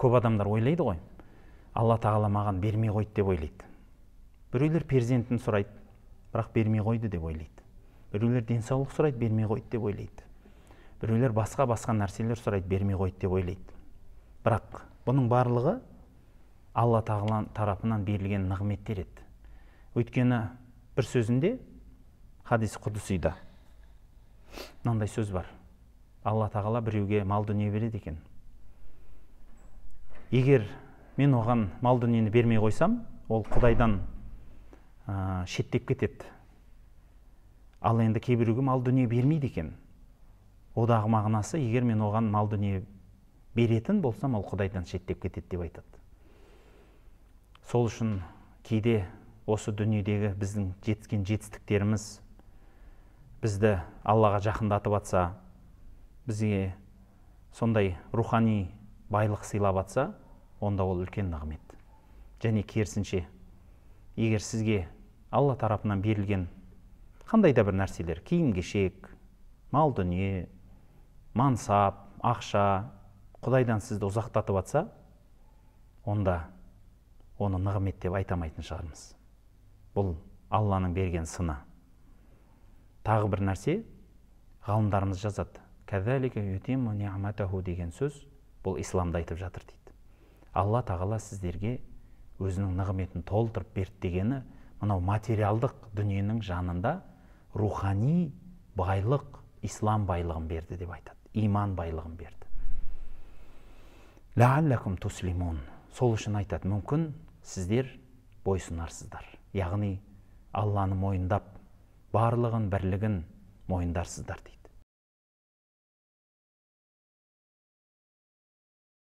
Көп адамдар ойлайды ғой, Алла тағала маған бермей қойды деп ойлайды. Біреулер перзентін сұрайды, бірақ бермей қойды деп ойлайды. Біреулер денсаулық сұрайды, бермей қойды деп ойлайды. Біреулер басқа-басқа нәрселер сұрайды, бермей қойды деп ойлайды. Бірақ бұның барлығы Алла тағала тарапынан берілген нығметтер еді. Өйткені бір сөзінде, хадис құдсида мынандай сөз бар. Алла тағала біреуге мал дүние береді екен. Егер мен оған мал дүниені бермей қойсам, ол Құдайдан шеттеп кетеді. Ал енді кейбіреуге мал дүние бермейді екен. Одағы мағынасы, егер мен оған мал дүние беретін болсам, ол Құдайдан шеттеп кетеді деп айтады. Сол үшін кейде осы дүниедегі біздің жетіскен жетістіктеріміз бізді Аллаға жақындатып атса, бізге сондай рухани байлық сыйлап атса, онда ол үлкен нығмет. Және керісінше, егер сізге Алла тарапынан берілген қандай да бір нәрселер, киім-кешек, мал дүние, мансап, ақша, Құдайдан сізді ұзақтатып атса, онда оны нығмет деп айта алмайтын шығармыз. Бұл Алланың берген сыны. Тағы бір нәрсе, ғалымдарымыз жазады. Кәзәлика ютимму ни'матаху деген сөз бұл исламда айтып жатыр дейді. Алла тағала сіздерге өзінің нығметін толтырып берді дегені, мынау материалдық дүниенің жанында рухани байлық, ислам байлығын берді деп айтады. Иман байлығын берді. Ләаллакум туслимун. Сол үшін айтады, мүмкін сіздер бойсұнарсыздар. Яғни Алланы мойындап, барлығын, бірлігін мойындарсыздар дейді.